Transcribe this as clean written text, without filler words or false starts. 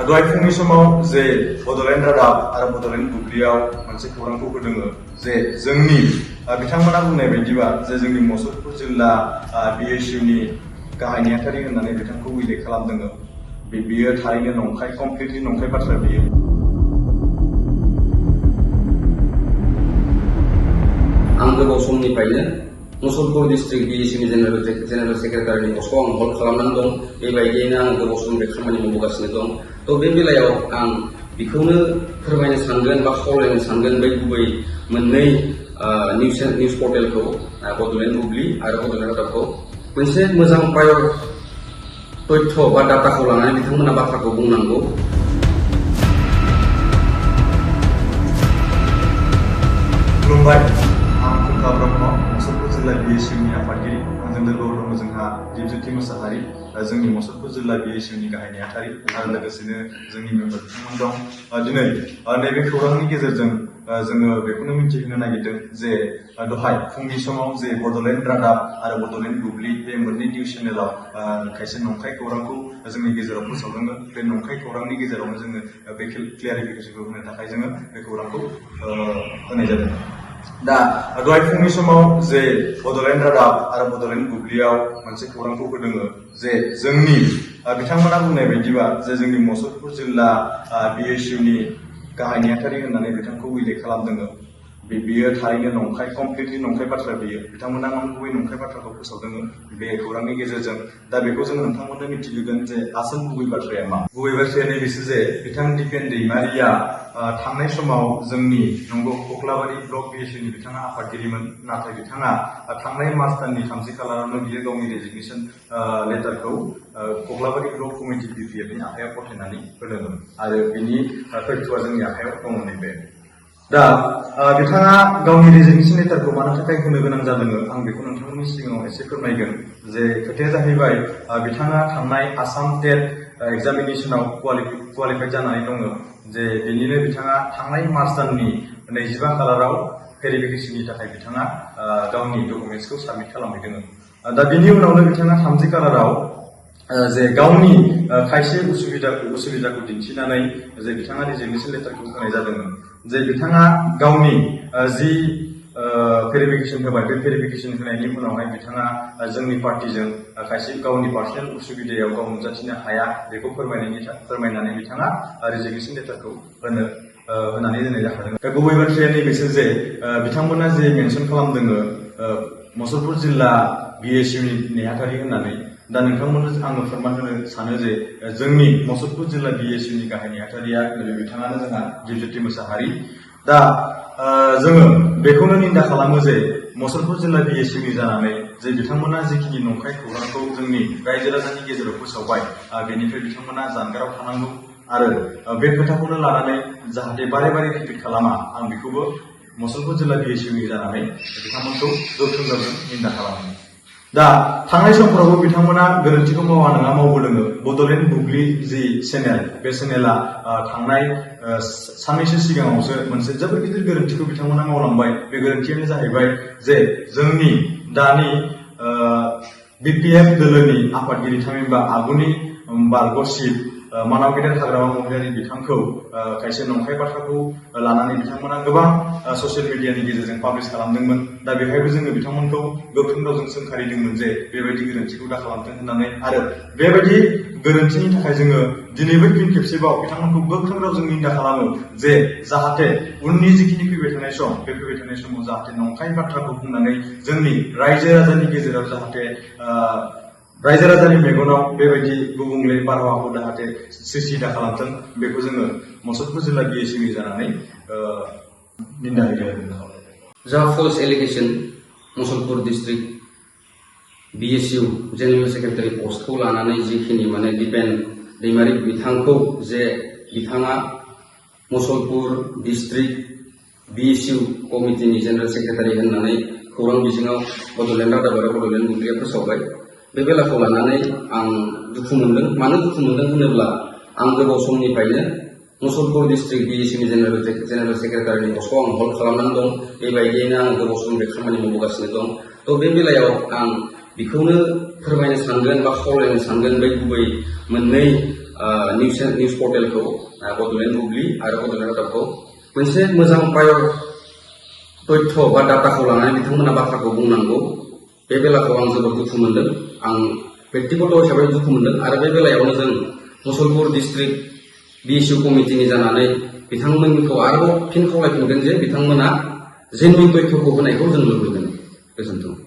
दहाय फुंनि समाव जे बड'लेण्ड रादाब आरो बड'लेण्ड बुब्लियाव मोनसे खौरांखौ होदों जे जोंनि बिथांमोना बुंनाय बायदिबा जे जोंनि मुसलपुर जिल्ला BSUनि गाहाय नेहाथारि होननानै बिथांखौ उल्लेख खालामदों। बेयो थारैनो नंखाय, कमप्लिटलि नंखाय बाथ्रा बियो। आं गोबाव समनिफ्रायनो मुसलपुर डिस्ट्रिक्ट BSUनि जेनेरेल सेक्रेटारिनि पस्टखौ आं हल्ड खालामनानै दं। बेबायदियैनो आं गोबाव समनिफ्राय खामानि मावबोगासिनो दं। थ' बे बेलायाव आं बेखौनो फोरमायनो सानगोन बा खावलायनो सानगोन बै गुबै मोननै निउस पर्टेलखौ बड'लेण्ड बुब्लि आरो बड'लेण्ड रादाबखौ मोनसे मोजां प्रायर तथ्य बा डाटाखौ लानानै बिथांमोना बाथ्राखौ बुंनांगौ। खुलुमबाय, आं फुंखा ब्रह्म, मुसलपुर जिल्ला BSUनि आफादगिरि। आंजों लोगोआव दङ जोंहा दिपज्योति मुसाहारि, जोंनि मुसलपुर जिल्ला BSUनि गाहाय नेहाथारि, आरो लोगोसेनो जोंनि मेम्बार बिथांमोन दं। दिनै नैबे खौरांनि गेजेरजों जोङो बेखौनो मिथिहोनो नागिरदों जे दहाय फुंनि समाव जे बड'लेण्ड रादाब आरो बड'लेण्ड बुब्लि बे मोननै निउस चेनेलाव खायसे नंखाय खौरांखौ जोंनि गेजेराव फोसावदों। बे नंखाय खौरांनि गेजेरावनो जोङो बे क्लियारिफिकेसनखौ होनो थाखाय जोङो बे खौरांखौ होनाय जादों। दा दहाय फुंनि समाव जे बड'लेण्ड रादाब आरो बड'लेण्ड बुब्लियाव मोनसे खौरांखौ होदों जे जोंनि बिथांमोना बुंनाय बायदिबा जे जोंनि मुसलपुर जिल्ला BSUनि गाहाय नेहाथारि होननानै बिथांखौ उल्लेख खालामदों। बेयो थारैनो नंखाय, कमप्लिटलि नंखाय बाथ्रा बियो। बिथांमोना गुबै नंखाय बाथ्राखौ फोसावदों बे खौरांनि गेजेरजों। दा बेखौ जों नोंथांमोननो मिथिहोगोन जे आसोल गुबै बाथ्राया मा। गुबै बाथ्राया नैबेसो जे बिथां दिपेन दैमारिया थांनाय समाव जोंनि नंगौ कक्लाबारि ब्लक BSUनि बिथाङा आफादगिरिमोन, नाथाय बिथाङा थांनाय मार्च दाननि 30 खालारावनो बियो गावनि रेजिगनेसन लेटारखौ कक्लाबारि ब्लक कमिटि BPFनि आखायाव गथायनानै होदोंमोन आरो बिनि तथ्यआ जोंनि आखायाव दङ नैबे। दा बिथाङा गावनि रेजिगनेसन लेटारखौ मानो थाखाय होनो गोनां जादों आं बेखौ नोंथांमोननि सिगाङाव एसे फोरमायगोन। जे खोथाया जाहैबाय बिथाङा थांनाय आसाम टेट एग्जामिनेसनाव क्वालिफाइड जानानै दङ। जे बेनिनो बिथाङा थांनाय मार्च दाननि 25 खालाराव भेरिफिकेसननि थाखाय बिथाङा गावनि डकुमेन्टसखौ साबमिट खालामहैदों। दा बिनि उनावनो बिथाङा 30 खालाराव जे गावनि खायसे उसुबिदाखौ दिन्थिनानै जे बिथाङा रेजिगनेसन लेटारखौ होनाय जादोंमोन। जे बिथाङा गावनि जि भेरिफिकेसन होबाय, बे भेरिफिकेसन होनायनि उनावहाय बिथाङा जोंनि पार्टिजों खायसे गावनि पार्सनेल उसुबिदायाव गाव नुजाथिनो हाया बेखौ फोरमायनानै बिथाङा रेजिगनेसन लेटारखौ होनानै दोननाय जाखादों। दा गुबै बाथ्राया नैबेसो जे बिथांमोना जे मेनसन खालामदों मुसलपुर जिल्ला BSUनि नेहाथारि होननानै। दा नोंथांमोननो आङो फोरमान होनो सानो जे जोंनि मुसलपुर जिल्ला BSUनि गाहाय नेहाथारिया बिथाङानो जोंहा दिपज्योति मुसाहारि। दा जोङो बेखौनो निन्दा खालामो जे मुसलपुर जिल्ला BSUनि जानानै जे बिथांमोना जिखिनि नंखाय खौरांखौ जोंनि रायजो राजानि गेजेराव फोसावबाय बेनिफ्राय बिथांमोना जानगाराव थानांगौ आरो बे खोथाखौनो लानानै जाहाथे बारे बारे रिपिट खालामा, आं बेखौबो मुसलपुर जिल्ला BSUनि जानानै बिथांमोनखौ गोख्रों रावजों निन्दा खालामो। दा थांनाय समफोरावबो बिथांमोना गोरोन्थिखौ मावा नङा मावबोदों। बड'लेण्ड बुब्लि जि चेनेल, बे चेनेला थांनाय साननैसो सिगाङावसो मोनसे जोबोद गिदिर गोरोन्थिखौ बिथांमोना मावलांबाय। बे गोरोन्थियानो जाहैबाय जे जोंनि दानि BPF दोलोनि आफादगिरि थामहिनबा आगुनि बारग'सिब मानाव गेदेर हाग्रामा महिलारि बिथांखौ खायसे नंखाय बाथ्राखौ लानानै बिथांमोना गोबां ससियेल मिडियानि गेजेरजों पाब्लिश खालामदोंमोन। दा बेवहायबो जोङो बिथांमोनखौ गोख्रों रावजों सोंखारिदोंमोन जे बेबायदि गोरोन्थिखौ दा खालामथों होननानै, आरो बेबायदि गोरोन्थिनि थाखाय जोङो दिनैबो फिन खेबसेबाव बिथांमोनखौ गोख्रों रावजों निन्दा खालामो जे जाहाथे उननि जिखिनि फैबाय थानाय सम, बे फैबाय थानाय समाव जाहाथे नंखाय बाथ्राखौ बुंनानै जोंनि रायजो राजानि गेजेराव जाहाथे रायजो राजानि मेगनाव बेबायदि गुबुंले बारहावाखौ जाहाथे सृष्टि दा खालामथों, बेखौ जोङो मुसलपुर जिल्ला BSUनि जानानै निन्दा होदों। जा false allegation Musalpur district BSU general secretary पस्टखौ लानानै जिखिनि दिपेन दैमारि बिथांखौ जे बिथाङा मुसलपुर डिस्ट्रिक्ट BSU कमिटिनि जेनेरेल सेक्रेटारि होननानै खौरां बिजोङाव बड'लेण्ड रादाब आरो बड'लेण्ड बुब्लिया फोसावबाय। बे बेलाखौ लानानै आं दुखु मोनदों। मानो दुखु मोनदों होनोब्ला आं गोबाव समनिफ्रायनो मुसलपुर डिस्ट्रिक्ट BSUनि जेनेरेल सेक्रेटारिनि पस्टखौ आं हल्ड खालामनानै दं। बेबायदियैनो आं गोबाव समनिफ्राय खामानि मावबोगासिनो दं। थ' बे बेलायाव आं बेखौनो फोरमायनो सानगोन बा खावलायनो सानगोन बै गुबै मोननै निउस पर्टेलखौ बड'लेण्ड बुब्लि आरो बड'लेण्ड रादाबखौ मोनसे मोजां प्रायर तथ्य बा डाटाखौ लानानै बिथांमोना बाथ्राखौ बुंनांगौ बे बेलाखौ आं जोबोद दुखु मोनदों आं बेक्तिगत हिसाबै दुखु मोनदों आरो बे बेलायावनो जों मुसलपुर डिस्ट्रिक्ट BSU कमिटिनि जानानै बिथांमोनखौ आरोबाव फिन खावलायफिनगोन जे बिथांमोना जेनुइन तथ्यखौ होनायखौ जों लुबैगोन गोजोन्थों।